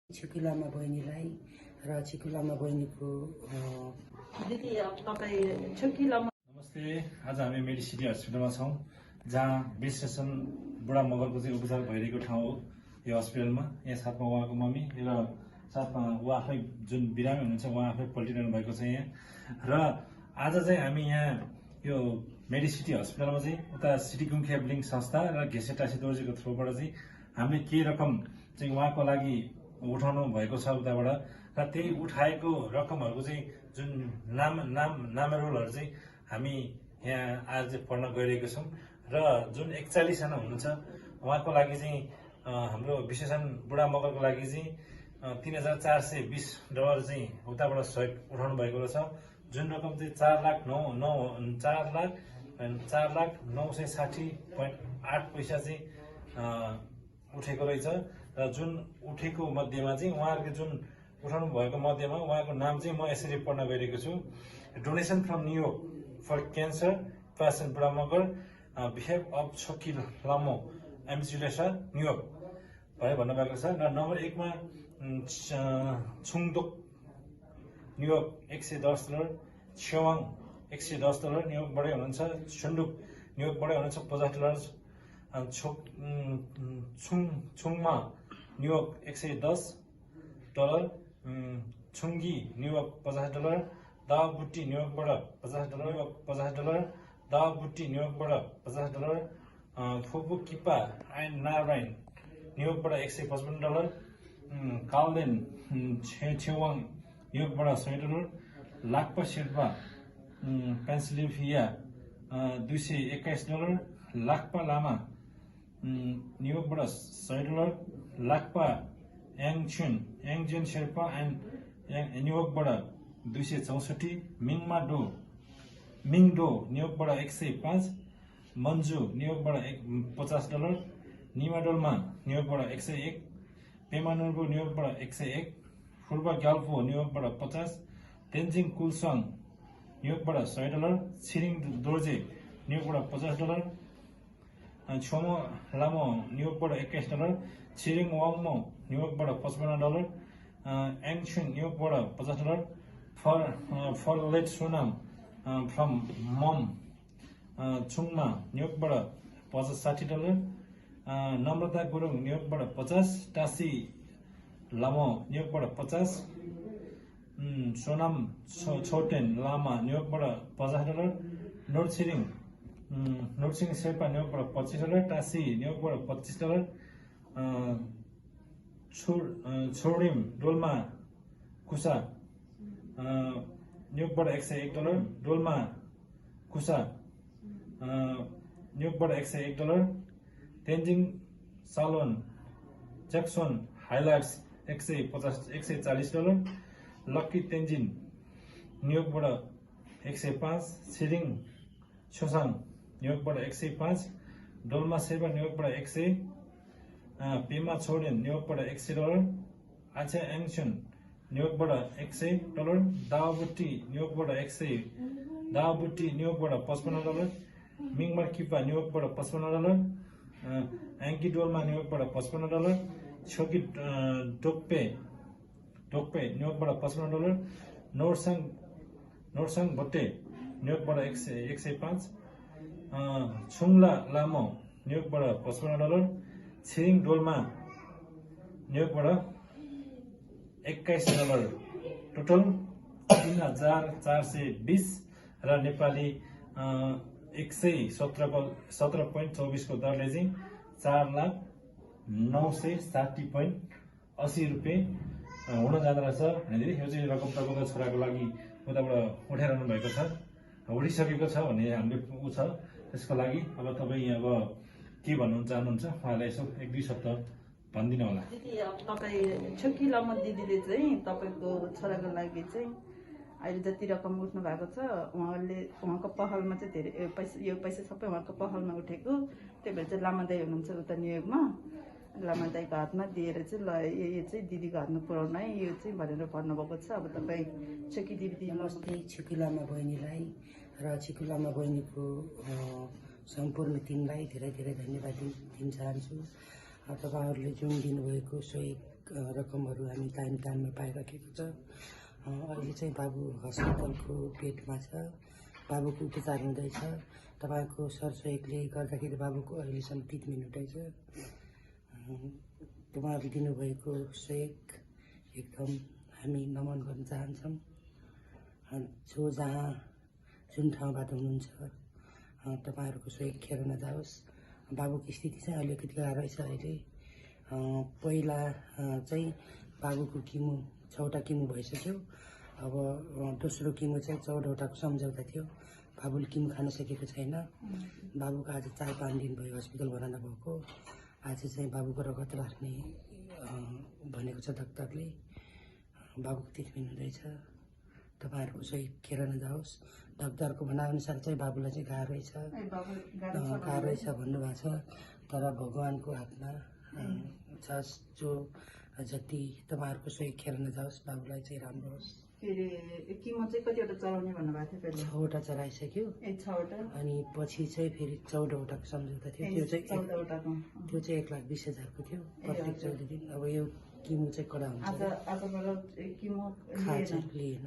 छिकु लामा बहिनीलाई र छिकु लामा बहिनीको दिदी तपाईँ छुकी लामा। नमस्ते, आज हामी मेडिसिटी हस्पिटलमा छौँ जहाँ विश्लेषण बुढा मगरको चाहिँ उपचार भइरहेको ठाउँ हो यो हस्पिटलमा। यहाँ साथमा उहाँको मम्मी र साथमा उहाँ आफै जुन बिरामी हुनुहुन्छ उहाँ आफै पल्टिरहनु भएको छ यहाँ। र आज चाहिँ हामी यहाँ यो मेडिसिटी हस्पिटलमा चाहिँ उता सिटी गुम्खिया ब्लिङ संस्था र घेसेटासी दोर्जीको थ्रुबाट चाहिँ हामीले केही रकम चाहिँ उहाँको लागि उठाउनु भएको छ उताबाट। र त्यही उठाएको रकमहरूको चाहिँ जुन नामरोलहरू चाहिँ हामी यहाँ आज चाहिँ पढ्न गइरहेको छौँ। र जुन 41 जना हुनुहुन्छ उहाँको लागि चाहिँ हाम्रो विशेषण बुढा मगरको लागि चाहिँ $3,420 चाहिँ उताबाट सहयोग उठाउनु भएको रहेछ। जुन रकम चाहिँ 4,09,60.8 पैसा चाहिँ उठेको रहेछ। र जुन उठेको मध्येमा चाहिँ उहाँहरूको जुन उठाउनु भएको मध्येमा उहाँको नाम चाहिँ म यसरी पढ्न गइरहेको छु। Donation from New York for cancer patient Budha Magar behave of छोकी लामो एमजिलेसा न्युयोर्क भनेर भन्नुभएको छ। र नम्बर 1 मा छुङदोक न्युयोर्क $110, छेवाङ $110 न्युयोर्कबाटै हुनुहुन्छ, छुन्डुक न्युयोर्कबाटै हुनुहुन्छ $50, छुङमा न्युयोर्क $110, छुङ्गी न्युयोर्क $50, दावाबुट्टी न्युयोर्कबाट $50, दावाबुट्टी न्युयोर्कबाट $50, फोबु किपा एन्ड नारायण न्युयोर्कबाट $155, कालदेन छेवाङ न्युयोर्कबाट $100, लाक्पा शेर्पा पेन्सिल्भेनिया $221, लाक्पा लामा न्युयोर्कबाट $100, लाक्पा याङजेन शेर्पा एन्ड न्युयोर्कबाट $264, मिङडो न्युयोर्कबाट $105, मन्जु न्युयोर्कबाट $50, निमाडोल्मा न्युयोर्कबाट $101, पेमानुर्बो न्युयोर्कबाट $101, फुर्बा ग्याल्फो न्युयोर्कबाट $50, तेन्जिङ कुलसाङ न्युयोर्कबाट $100, छिरिङ दोर्जे न्युयोर्कबाट $50, छोमो लामो न्युयोर्कबाट $21, Chhiring वाङमो न्युयोर्कबाट $55, एङछुन न्युयोर्कबाट $50, for late Sonam from मम छुङमा न्युयोर्कबाट $60, नम्रता गुरुङ न्युयोर्कबाट $50, टासी लामो न्युयोर्कबाट $50, सोनाम छोटेन लामा न्युयोर्कबाट $50, नोर्सिङ शेर्पा न्युयोर्कबाट $25, टासी न्युयोर्कबाट $25, छोडिम डोल्मा कुसा न्युयोर्कबाट $101, डोल्मा कुसा न्युयोर्कबाट $101, Tenzing Salon Jackson Heights $140, Lucky Tenzin न्युयोर्कबाट $105, छिरिङ छोसाङ न्युयोर्कबाट $105, डोल्मा शेर्पा न्युयोर्कबाट $100, पेमा छोडेन न्युयोर्कबाट $100, आछा एङसन न्युयोर्कबाट $100, दावाबुट्टी न्युयोर्कबाट $100, दावाबुट्टी न्युयोर्कबाट $55, मिङमा किपा न्युयोर्कबाट $55, एङ्की डोल्मा न्युयोर्कबाट $55, छोकी टोक्पे न्युयोर्कबाट $55, नोर्साङ भोटे न्युयोर्कबाट $105, छुङला लामो न्युयोर्कबाट $55, छिरिङ डोल्मा न्युयोर्कबाट $21, टोटल 3,420 र नेपाली 117.24 को दरले चाहिँ 4,960.80 रुपियाँ हुन जाँदो रहेछ भनेदेखि यो चाहिँ रकम तपाईँको छोराको लागि उताबाट उठाइरहनु भएको छ, उठिसकेको छ भन्ने हामीले ऊ छ। त्यसको लागि अब तपाईँ अब के भन्नु चाहनुहुन्छ उहाँलाई यसो 1-2 शब्द भनिदिनु होला। दिदी तपाईँ छुकी लामा दिदीले चाहिँ तपाईँको छोराको लागि चाहिँ अहिले जति रकम उठ्नु भएको छ उहाँको पहलमा चाहिँ धेरै यो पैसा सबै उहाँको पहलमा उठेको। त्यही भएर चाहिँ लामा दाई हुनुहुन्छ उता न्युयोर्कमा, लामा दाईको हातमा दिएर चाहिँ ल यो चाहिँ दिदीको हातमा पुऱ्याउनु है यो चाहिँ भनेर भन्नुभएको छ। अब तपाईँ छुकी दिदी नमस्ते छिकु लामा बहिनीलाई र छिकु लामा बहिनीको सम्पूर्ण टिमलाई धेरै धेरै धन्यवाद दिन चाहन्छु। तपाईँहरूले जुन दिनुभएको सहयोग रकमहरू हामी टाइममा पाइराखेको छ। अहिले चाहिँ बाबु हस्पिटलको बेडमा छ, बाबुको उपचार हुँदैछ। तपाईँको सरसहयोगले गर्दाखेरि बाबुको अहिलेसम्म ट्रिटमेन्ट हुँदैछ। तपाईँहरूले दिनुभएको सहयोग एकदम हामी नमन गर्न चाहन्छौँ। जुन ठाउँबाट हुनुहुन्छ तपाईँहरूको सहयोग खेर नजाओस्। बाबुको स्थिति चाहिँ अलिकति गाह्रो छ अहिले। पहिला चाहिँ बाबुको किमो 6वटा किमो भइसक्यो। अब दोस्रो किमो चाहिँ 14वटाको सम्झौता थियो। बाबुले किमो खान सकेको छैन। बाबुको आज 4-5 दिन भयो हस्पिटल भर्ना भएको। आज चाहिँ बाबुको रगत राख्ने भनेको छ डाक्टरले। बाबुको ट्रिटमेन्ट हुँदैछ। तपाईँहरूको सहयोग खेर नजाओस्। डाक्टरको भनाइअनुसार चाहिँ बाबुलाई चाहिँ गाह्रै छ भन्नुभएको छ। तर भगवान्को हातमा छ। जो जति तपाईँहरूको सहयोग खेर नजाओस्, बाबुलाई चाहिँ राम्रो होस्। फेरि किमो चाहिँ कतिवटा चलाउने भन्नुभएको थियो पहिले? 6वटा चलाइसक्यो। 6वटा अनि पछि चाहिँ फेरि 14वटाको सम्झौता थियो। त्यो चाहिँ 14वटाको 1,20,000को थियो प्रत्येक 14 दिन। अब यो किमो चाहिँ कडा हुन्छ। आजबाट किमो लिएन।